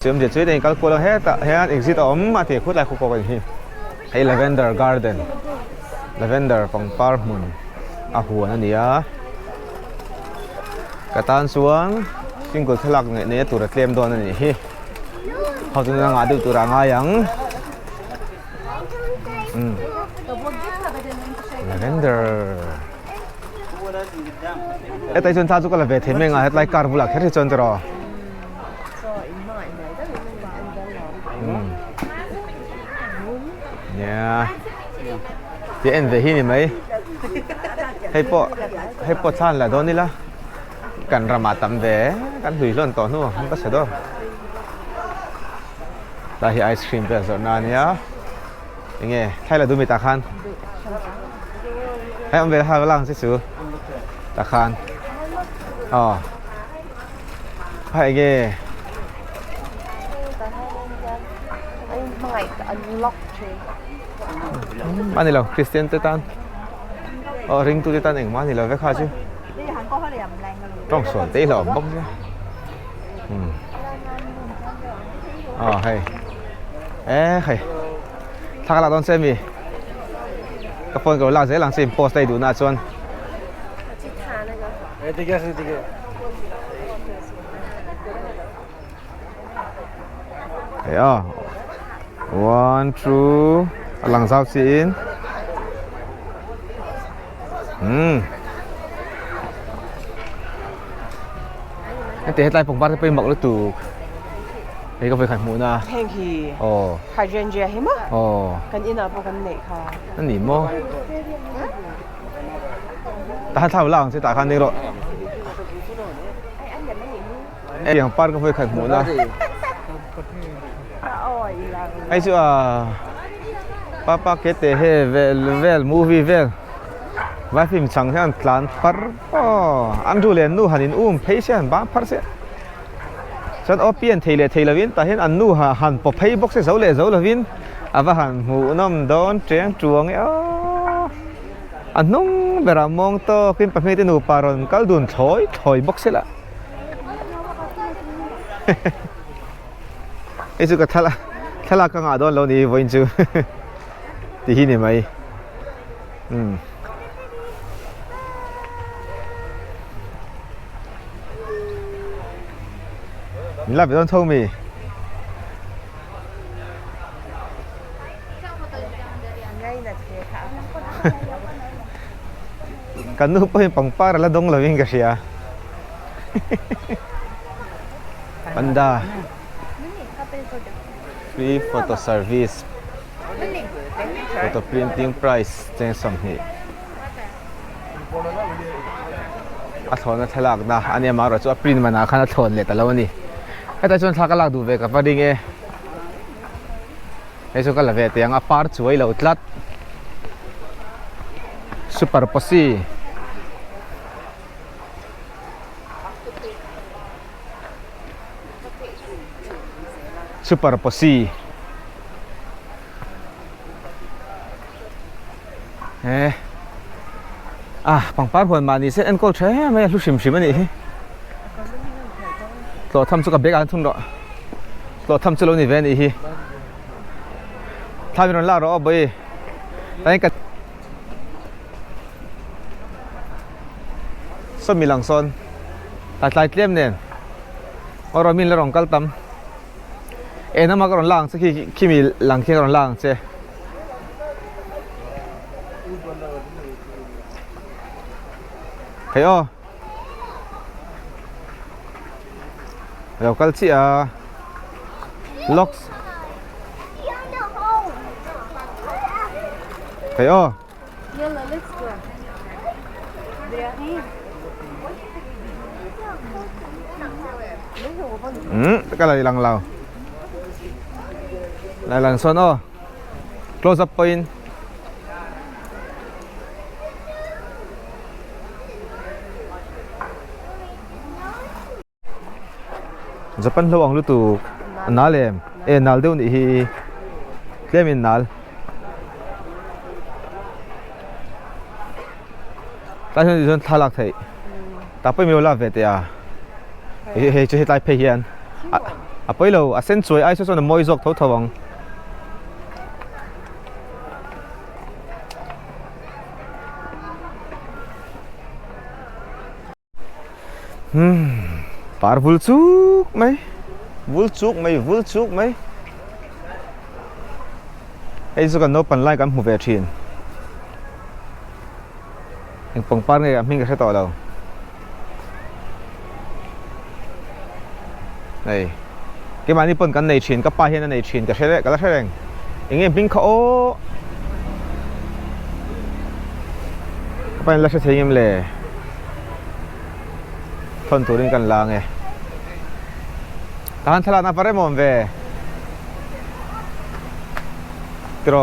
Siam zia chu hei kal kual ang hetah hian exit a awm a ti khut lai khawk a ni hi hei lavender garden lavender pangpar hmun a huan a ni a ka tan chuan single thlalak neih neih a tur a tlem dawn a nih hi ho chu nangah deuh tur a ngai ang umm lavender hetlai chuan thla chu ka la ve thei mai ang a hetlai car bulah kher hi chuan tiraw. Nia ti en ve hi ni mai hei pawh hei pawh thlan la dawn ila kan ramah tam ve kan hlui hlawn tawh hnu ang ka hre dawn tlai hi ice cream vel zawrhna a nia enge thlai la duh mi tah khan hei awm ve ha la ang che chu tah khan aw. Hei enge a ni lo Christian te tan aw ringtu te tan engmah a ni lo vek kha chu tawng sual te hi a awm bawk sia umm aw hei e hei thla ka lak dawn che ami ka phone ka lo lak zel ang che in post a i duh na ah chuan. Hei a one two a lang zau chiin umm heti hetlai pangpar te pawh hi mak lutuk hei ka vawikhat hmuh na Heng hi aw hydrangea hi maw aw kan inah pawh kan neih kha a ni maw. Tah khan thla la ang che tah khan ding rawh. Hetiang park a vawi khat hmuh na. Hei chu ah papa kete he vel vel movie vel vai film chang hian tlan far aw an ru leh an nu han in um phei se han bang phar se chuan aw pian thei leh thei lovin tah hian an nu han paw phei bawk se zo leh zo lovin a va han hmuhnawm dawn teng tuang e aw. A hnung berah mawng tawkin pahnih te nupa rawn kal dun thlawi thlawi bawk se lah. Hei chu ka thlalak thlalak ka ngah dawn lo ni vawiin chu ti hi ni mai. Umm. Min la ve dawn tho mi? Kan nu pawhin pangpar a la dawng lovin ka hria. Panda Free photo service Photo printing price cheng 20 A thlawhna thlalakna a nia amaherawhchu a print manah khan a thlawn leh ta lo a ni. Hetah chuan thla ka lak duh ve ka va ring e. Hei chu ka la ve teh ang a par chuai lo tlat super posi super posi he ah pangpar huan mahni se enkawl tha em mai a hlu hrim hrim a nih hi tlawh tham chu ka bag ah an thun rawh. Tlawh tham chu lo ni ve a nih hi. Thla min rawn lak rawh aw bawi. Tain ka Sawmi lang sawn tlai tlai tlem nen aw rawn min la rawn kal tam. En ama ka rawn lak ang che khi khimi lang khi ka rawn lak ang che. Hei aw. Lo kal chiah a locks Thei aw Umm ka la lang lo La lang sawn aw close up pawhin Japan hlo ang lutuk a nal em e nal deuh nih hi tlem in nal tlai hian chuan thla lak theih tah pawh hi min lo lak ve teh a hei chu hetlai phei hian. A pawi lo, a sen chuai ai saw chuan a mawi zawk tho tho ang. Hmm, par vul chuk mai, vul chuk mai, vul chuk mai. Hei chu kan naupang lai kan hmu ve thin. Eng pangpar nge a hming ka hre tawh lo. Hei, keimahni pawn kan nei thin, ka pa hian a nei thin ka hre reng, ka la hre reng. Eng nge hming kha aw? Ka pa hian la hre thei ngem le? Thawn turin kan la ange. Tahan thlalakna va rem awm ve. Tiraw.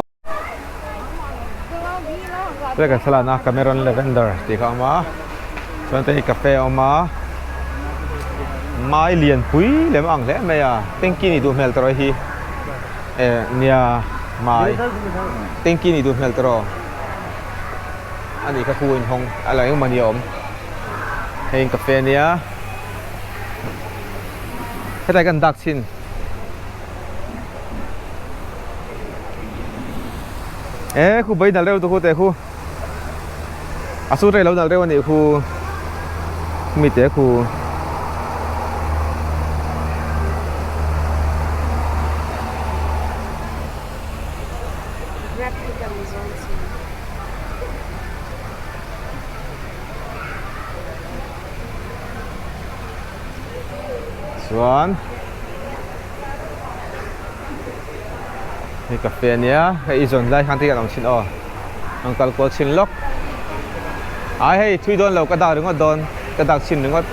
Tlai kan thlalakna Cameron Lavender tih kha a awm a. Chuan te hi cafe a awm a. Mai lian pui lem a ang hle mai a. Tanky nih duh hmel tawh hi. Eh nia mai. Tanky nih duh hmel tawh. A nih kha khu inhawng a lang engmah ni a awm. Hei in cafe ania hetlai kan dak chhin e khu bai nalh reuh tu khu te khu a su rei lo nalh reuh a nih khu mi te khu. Chuan hei cafe ania hei i zawn lai khan te hian a awm thin aw an kal kual chhin lawk ai hei thui dawn lo ka dak ringawt dawn ka dak chhin ringawt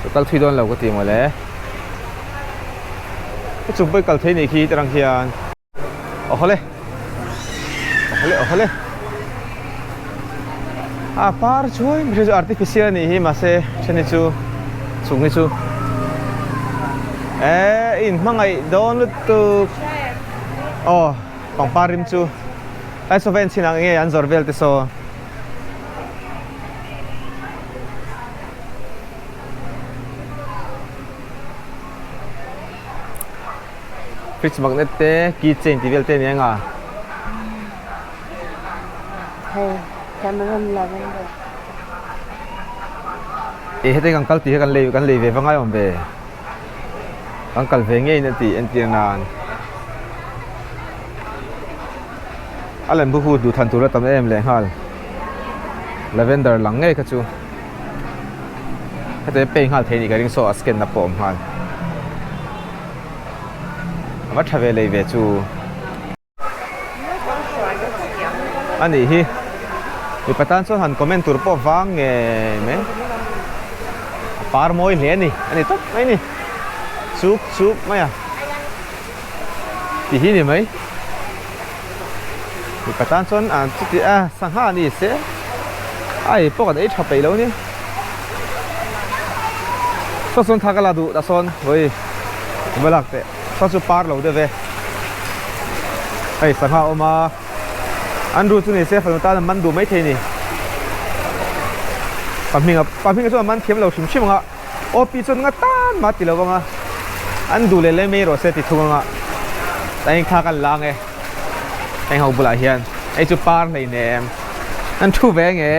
ka kal thui dawn lo ka ti mawle ka chung pawh i kal thei nih khi terang hian. Awhawle awhawle awhawle a par chuai mai chu artificial anih hi mahse then hi chu chung hi chu eh in hmangaih dawn lutuk aw pangpar rim chu tlai saw vel chin ang enge an zawrh vel te saw. Fridge magnet te key chain tih vel te ania nga. Hei Cameron Lavender. E hete kan kal tih hi kan lei kan lei ve va ngai awm ve. Kan kal ve ngei na tih entir nan. A lem bu hu duh than tur a tam em leh nghal. Lavender lang ngei kha chu. Heta pay nghal thei nih ka ring saw a scan na pawh a awm nghal. A va tha ve lei ve chu. A nih hi mipa tan chuan han comment tur pawh vang ngei mai. A par mawi hle a ni a ni tawp mai ni. Chuk chuk mai a. Tih hi ni mai. Mipa tan chuan ah chuti a sangha a ni se a ei pawh kan ei tha peih lo ni saw sawn thak a la duh tah sawn vawi va lak teh saw chu par lo deuh ve hei sangha a awm a an ru chu ni se fanu tan an man duh maithei a ni pa hminga pa hminga chuan a man thiam lo hrim hrim ang a. Aw pi chuan nga tan mah ti lo anga an duh leh leh mai rawh se ti thung anga ta eng thla kan la ange heng ho bulah hian hei chu par hlei nem an thu ve nge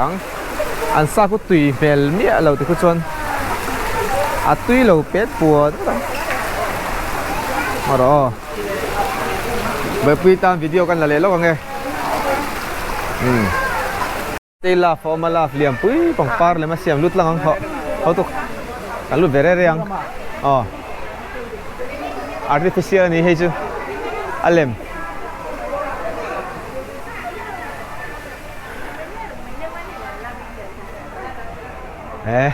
ang an sa khu tui hmel miah lo ti khu chuan a tui lo pet puat maw rawh aw. Buaipui tan video kan la leh lawk ange umm tei love a awm a love lian pui pangpar lem a siam lut lang ang hawh ho tuk kan lut ve reng reng ang aw artificial a ni hei chu a lem. Eh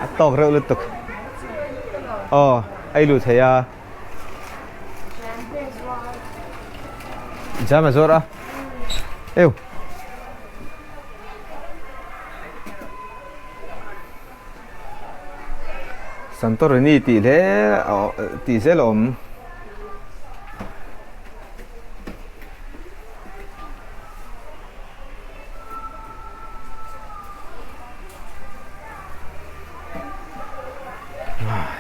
a tawk reuh lutuk aw. A i luh thei a. Jam a zawr a. Eu. Santorini tih hle tih zel a awm.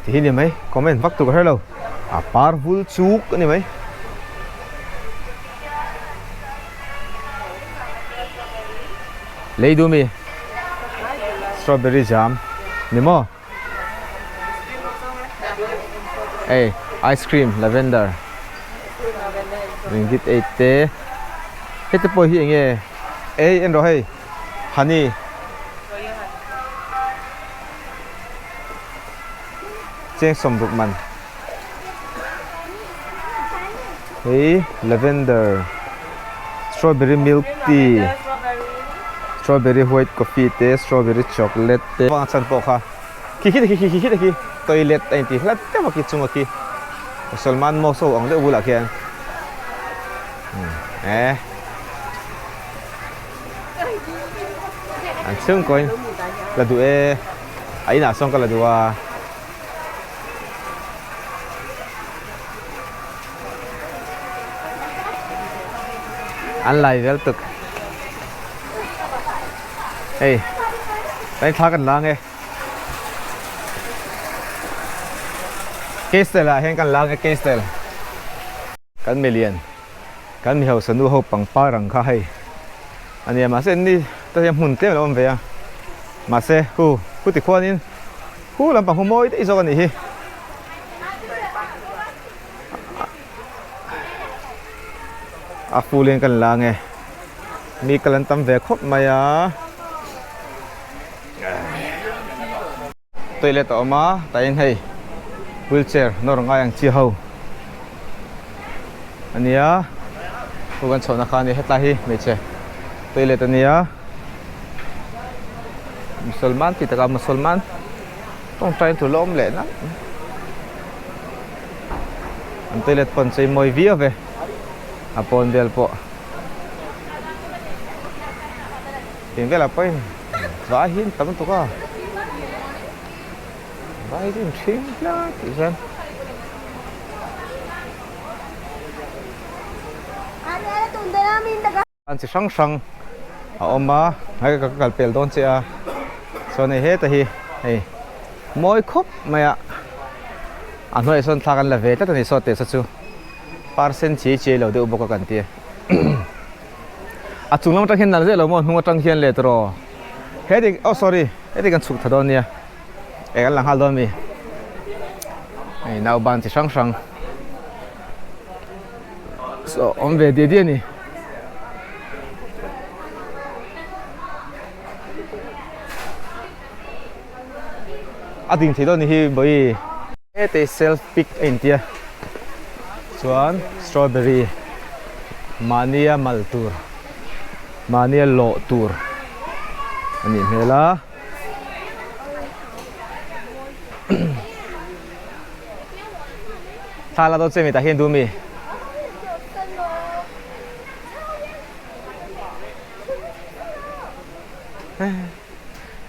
Ti hi ni mai comment vak tur ka hre lo a par vul chuk a ni mai. Lei duh mi strawberry jam ni maw hei ice cream lavender ringgit eight te heti pawh hi enge ei en rawh hei honey. Cheng sawmruk man hei lavender strawberry milk tea strawberry white coffee te strawberry chocolate te a chhan pawh kha khi khi khi khi khi toilet a inti hlat deuh a khi chunga khi Salman mosque ho ang deuh bulah khian eh an chhungkaw in la duh e a inah sawn ka la duh a. An lai vel tuk hei kan thla kan lang e Castle ah hian kan lang e Castle kan milian kan mi hausa nu ho pangpar ang kha hei a nia mahse ni te hian hmun tlem a lo awm ve a mahse hu hu tikhuanin Hu lampang hu mawi daih zawk a nih hi. A full in kan la nge. Mi kal an tam ve khawp mai a. Toilet a awm a, tah hian hei wheelchair nawr ngai ang chi ho a nia. Hu kan chhohna kha a ni hetlai hi hmeichhe toilet a nia. Musalman tih takah musalman tawngtai tur la awm leh nalh mai an toilet pawh an chei mawi viau ve a pawn vel pawh tiang velah pawhin vai hi an tam lutuk a vai chu an ṭhing hle tih hian. An chi hrang hrang a awm a hei ka kal pel dawn che a chuan hei heta hi hei mawi khawp mai a a hnuaiah sawn thla kan la ve tlat a ni saw teh saw chu par sen chiai chiai lo deuh bawk a kan ti a chung lam atang hian nalh zet lo maw hnung atang hian let rawh heti oh sorry heti kan chhuk tha dawn nia eh kan la nghal dawn mi hei nauban chi hrang hrang. Saw awm ve diah diah a ni. A ding thei dawn ni hi bawi. Hete self pick a intia chuan strawberry mahnia mal tur mahnia lawh tur a nih hmel a. Thla la dawn che mi tah hian duh mi?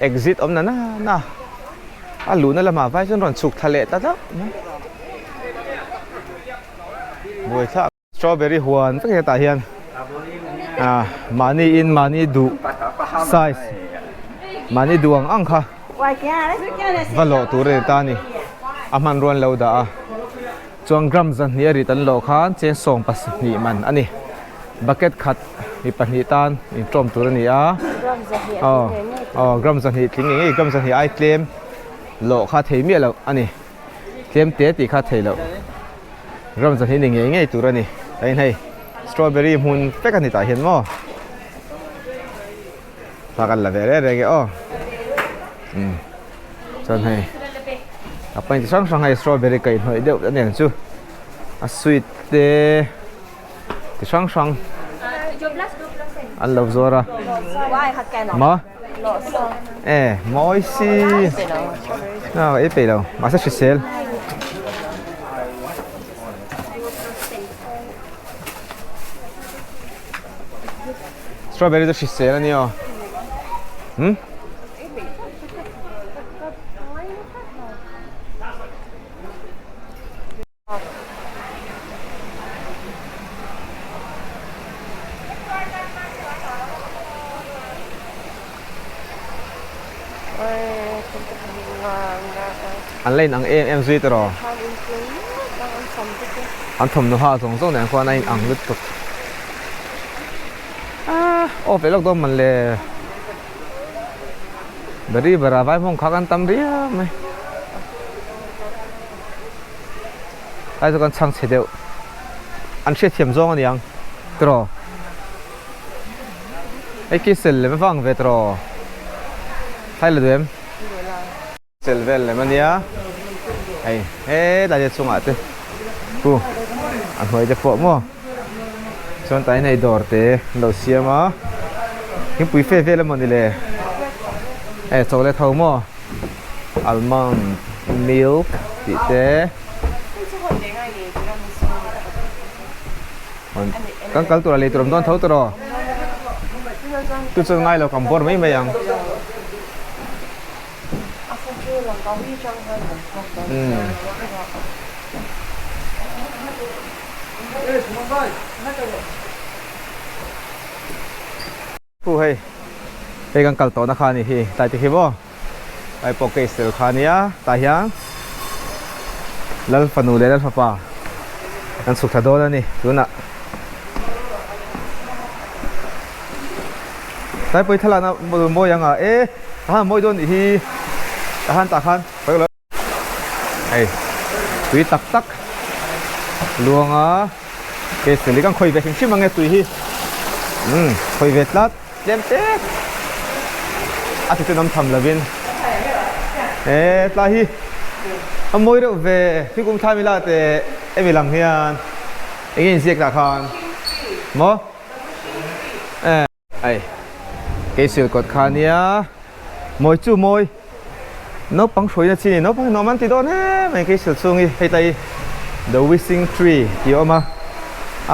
Exit awm na na na a luhna lamah vai chuan rawn chhuk thla leh ta hlauh mai. Buaithlak. Strawberry huan vek hetah hian ah mahni in mahni duh size mahni duh ang ang kha va lawh tur a ni ta a ni a hmanrua an lo dah a chuan gram zahnih a rit an lawh khan cheng sawm pasarih man a ni bucket khat mi pahnih tan intawm tur a ni a aw aw gram zahnih tling ngei ngei gram zahnih ai tlem lawh kha thei miah loh a ni. Tlem te tih kha thei loh. Ram zan hi ni ngei ngei tur a ni. Tain hei strawberry hmun vek a ni tah hian maw. Thla kan la ve reng reng e aw. Umm chuan hei a paint chi hrang hrang hei strawberry kaih hnawih deuh a ni ang chu. A sweet te chi hrang hrang an lo zuar a. Maw? E mawi si a ei peih lo mahse hrisel strawberry chu hrisel a ni aw hmm An la in ang em em zui tawh. An thawmhnaw ha zawng zawng nen khuan a in ang lutuk. Ah aw ve lawk dawn man le. Beri bera vai hmawng kha kan tam riau mai. Lai chu kan chhang chhe deuh. An hriatthiam zawng a niang tiraw. Hei khi sel lem vang ve tiraw. Thlai la duh em? Sel vel lem a nia. Hei hetlai te chungah te khu a hnuai te pawh maw. Chuan tain hei dawr te an lo siam a. Thingpui fe vel emaw ni le. Hei chocolate ho maw. Almond milk tih te. Kan kal tur a lei tur awm dawn tho tawh. Chu chuan ngai lo kan bawr mai mai ang. Khu hei hei kan kal tawhna kha a ni hi tlai te khi maw ai pawh case tel kha a nia tah hian Lal fanu leh Lal fapa kan chhuk thla dawn a ni tunah tlai pawh hi thlalakna mawi ang a e a han mawi dawn nih hi a han tah khan. Hei tui tak tak luanga case leh kan khawi ve hrim hrim ang e tui hi umm khawi ve tlat tlem te a ti chu nam tham lovin e tlai hi a mawi reuh ve thingkung thla mila te emi lang hian enge inziak tah khan maw e. Hei Keisil kawt kha nia mawi chu mawi naupang hruaina chi ni naupang nuam an ti dawn em em Keisil chhung hi hei tlai the wishing tree tih a awm a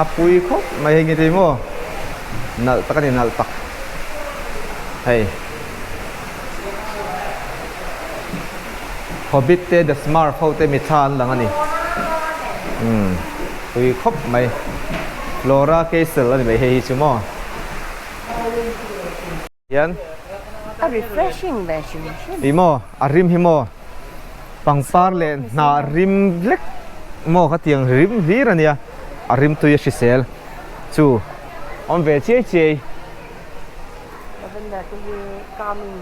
a pui khawp mai hei nge tih maw nalh tak a ni nalh tak hei Hobbit te the Smurf ho te mitthla an lang a ni umm pui khawp mai Flora Castle a ni mai hei hi chu maw hian A refreshing ve hrim hrim. Ih maw a rim hi maw pangpar leh hnah rim vlek maw ka tiang rim hlir a nia a rim tui a hrisel chu awm ve chiai chiai. Lavender te hi calming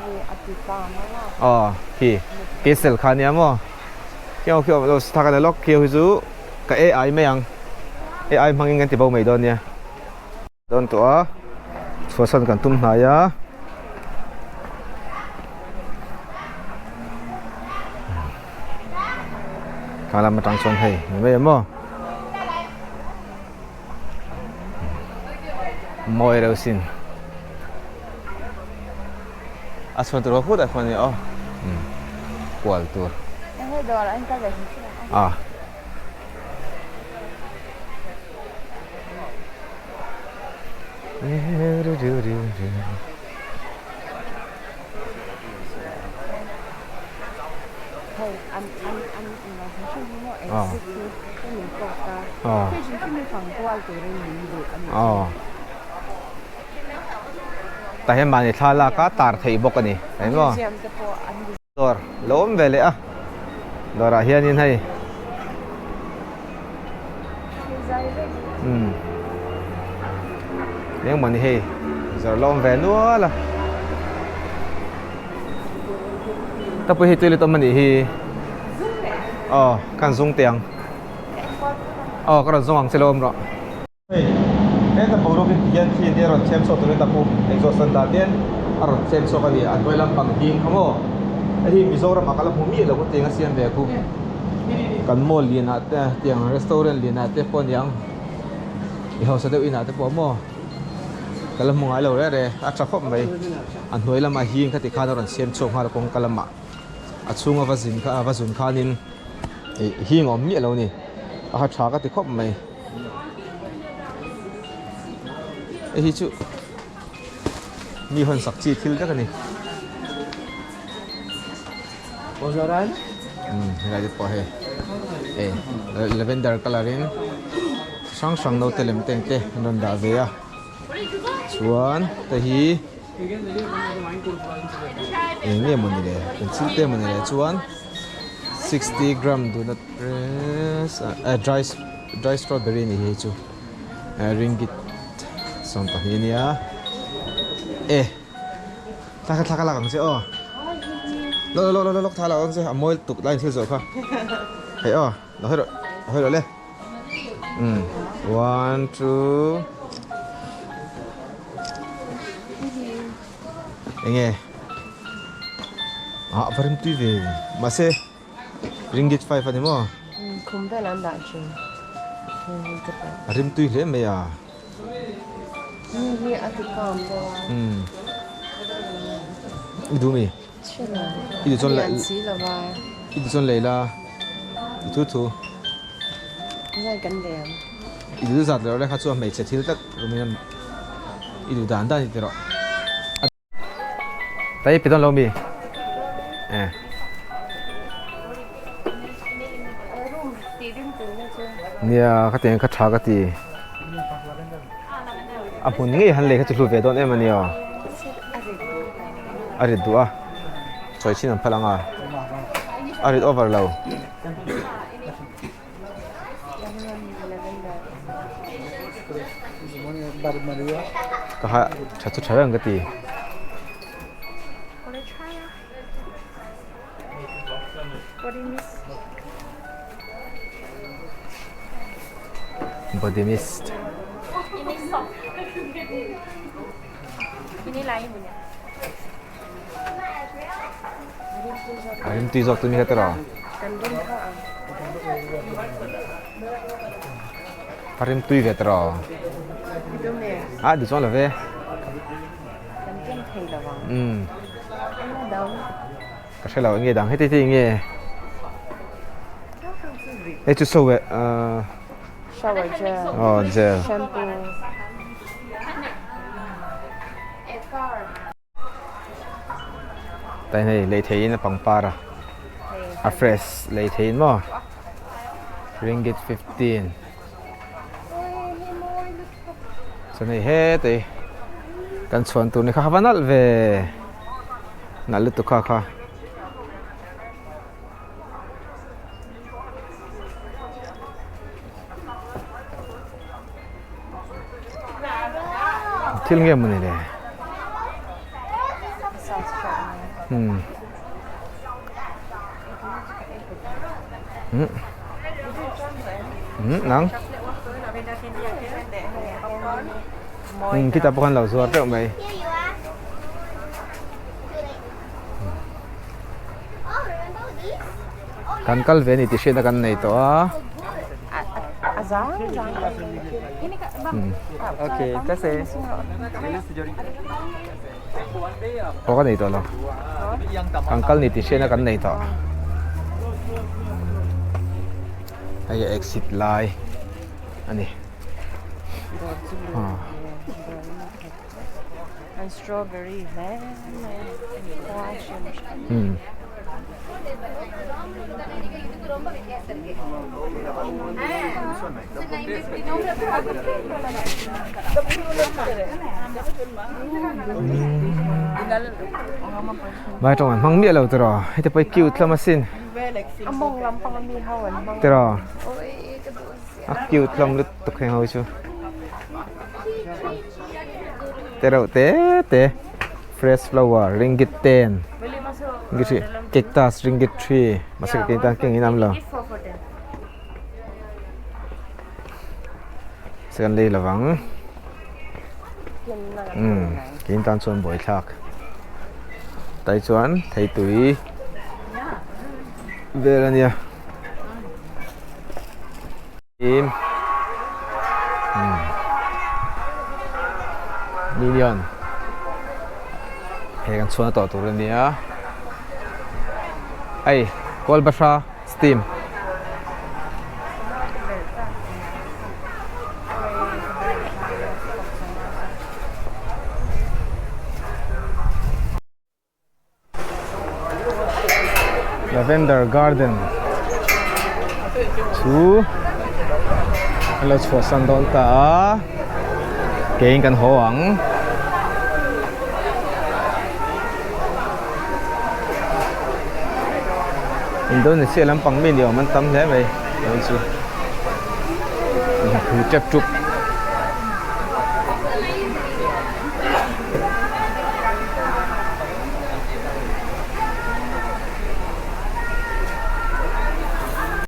hi a ti calm a la. Aw khi kesel kha nia maw khiau khiau lo thak a ni lawk khiau hi chu ka AI mai ang AI hmangin kan ti bo mai dawn nia dawn tawh a chhuahsan kan tum hnai a. Kha lam atang chuan hei ni mai ang maw. Mawi reuh sin a chhuan tur khut ah khuan a ni aw kual tur a Tah hian mahni thla lak a tar theih bawk a ni engmaw dawr lo awm ve leh a dawrah hianin hei umm engmaw ni hei zawrh lo awm ve nual a tapui hei toilet awm a nih hi aw kan zung teh ang aw ka rawn zawng ang che lo awm rawh. Hei heta boruak hi tihian khi ania rawn chhem chhuak turin tapu exhaust an dah tian a rawn chhem chhuak a ni a hnuai lampang hing kha maw hei hi Mizoram ah ka la hmu miah lo ka tiang a siam ve khu kan mall lian ah te tiang restaurant lian ah te pawh aniang i hausa deuh inah te pawh maw ka la hmu ngai lo reh reh a tha khawp mai a hnuai lamah hing kha tikhan a rawn siam chhuak nghal a kawngka lamah a chhunga va zin kha va zun khanin ih hing a awm miah lo a ni a ha tha ka ti khawp mai. Hei hi chu mi hawn sak chi thil vek a ni umm helai te pawh hei hei lavender colour in chi hrang hrang naute lem te ang te an rawn dah ve a chuan hei hi. Eng nge mawni le pencil te mawni le chuan 60 gram do not press ah dry dry strawberry a ni hei chu ringgit 12 a nia e thla kha thla ka lak ang che aw lawk lawk lawk lawk thla lak ang che a mawi lutuk lai thil zawh kha hei aw lo hawi rawh hawi rawh le. Um one two enge ah va rim tui ve mahse ringgit 5 ani maw khum vel an dah thin a rim tui hle mai a mi hi a ti calm deuh a um i duh mi i duh chuan i duh chuan lei la i thu thu i duh zat leh kha chu a hmeichhe thil tlat rumin i duh dan dan i ti rawh tai pe dawn lo mi eh nia khatiang kha tha ka ti a hmun ngei han lei kha chu hlu ve dawn em a nia a rit duh a sawi chhin an phal ang a a rit over lo ka ha tha chu tha reng ka ti. Body mist. A rim tui zawk tumi kha tiraw? A rim tui ve tiraw? A duh chuang lo ve. Umm. Ka hre lo enge dang heti te enge hei chu soap eh shower gel aw gel shampoo tai hei lei thei in a pangpar a a fresh lei thei in maw ringgit 15 Chuan hei hetei kan chhuan tur ni kha va nalh ve nalh lutuk kha kha. Thil nge mawni le hmm. Hmm. Hmm, nang. Hmm, kita pawh khan lo zuar teuh mai. Kan kal ve ni tih hriatna kan nei tawh a. Okay, kasih. Aw ka nei tawh lo. Kan kal ni tih hriatna kan nei tawh. Hei a exit lai a ni. Hmm. Vai tawng an hmang miah lo tiraw heti pawh hi cute hlawm asin tiraw a cute hlawm lutuk heng ho hi chu te reuh te te fresh flower ringgit 10 cactus ringgit 3 mahse ka tan keng in a awm lo. Se kan lei lovang umm keini tan chuan buaithlak tai chuan theitui vel ania im umm minion hei kan chhuan tawh tur ania hei kawlbahra. Steam. Lavender Garden chu an lo chhuahsan dawn ta a, keiin kan haw ang. Indonesia lampang mi ni awm an tam hle mai tun chu thu tep tup.